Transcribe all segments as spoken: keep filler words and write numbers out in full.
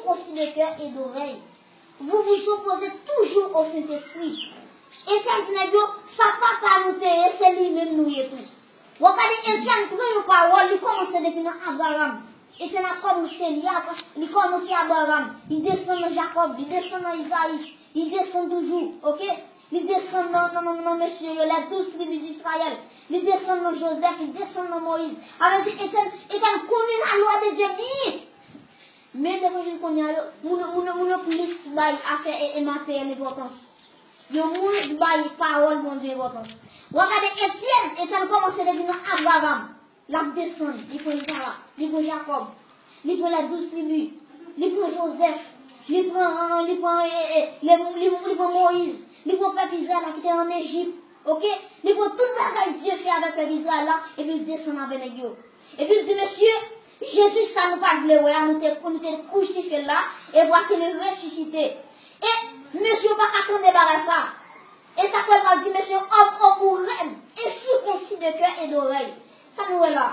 circoncis de cœur et d'oreille. Vous vous opposez toujours au Saint-Esprit. Etienne di nèg yo, sa papa nou te ye, se li menm nou ye tou. W ap gade Etienne pran yon pawòl, li kòmanse depi nan Abraram. Etienne a kòmanse li, li kòmanse Abraram, li desann nan Jakòb, li desann nan Izayi, li desann toujou, oke? Li desann nan, nan, nan, nan mesye yo, les douze tribus d'Israël. Li desann nan Jozèf, li desann nan Moyiz. Sa vle di Etienne, Etienne konnen lalwa de Dye byen. Men levanjil kounye a yo, moun, moun, moun yo plis bay afè e, e materyèl enpòtans. Yo mwens bay pawòl Bondye enpòtans. W ap gade Etienne, Etienne kòmanse depi nan Abraram. L ap desann, li pran Izarak, li pran Jakòb, li pran les douze tribus, li pran Jozèf, li pran, li pran, e, e, li, li, li pran Moyiz, li pran pèp Izrayèl la ki te ann Ejip, oke? Li pran tout bagay Dye fè avèk pèp Izrayèl la, epi l desann avè nèg yo. Epi l di, mesye, Jezi sa nou pa t vle wè a, nou te, nou te krisifye l la, e vwasi li resisite. E mesye yo pa ka tande bagay sa. E sa fè l pral di, mesye, homme au cou raide, incirconcis de cœur et d'oreille. Sa nou wè la?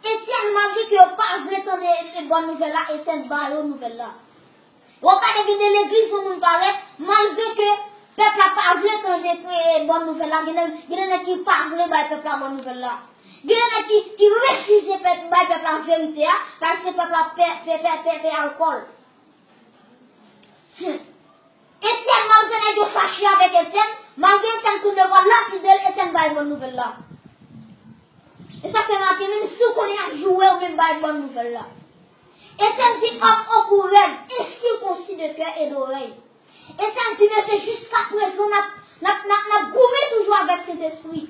Etienne, malgre ke yo pa vle tande bòn nouvèl la, Etienne ba yo nouvèl la. W ap gade gen de legliz yon moun parèt, malgre ke pèp la pa vle tande, e, bòn nouvèl la, gen de, gen de nèg ki pa vle bay pèp la bòn nouvèl la. Gen de nèg ki, ki refize pèp, bay pèp la verite a, paske pèp la pè, pè, pè, pè, pè alkòl. Hmm. Etienne, malgre nèg yo fache avèk Etienne, malgre Etienne tou devwa lapide l, Etienne bay bòn nouvèl la. E sa fè make, menm si w konnen y ap joure, ou menm bay bòn nouvèl la. Etienne di, homme au cou raide, incirconcis de cœur et d'oreille. Etienne di, mesye, jiska prezan, n ap, n ap, n ap, n ap goumen toujou avèk Sentespri.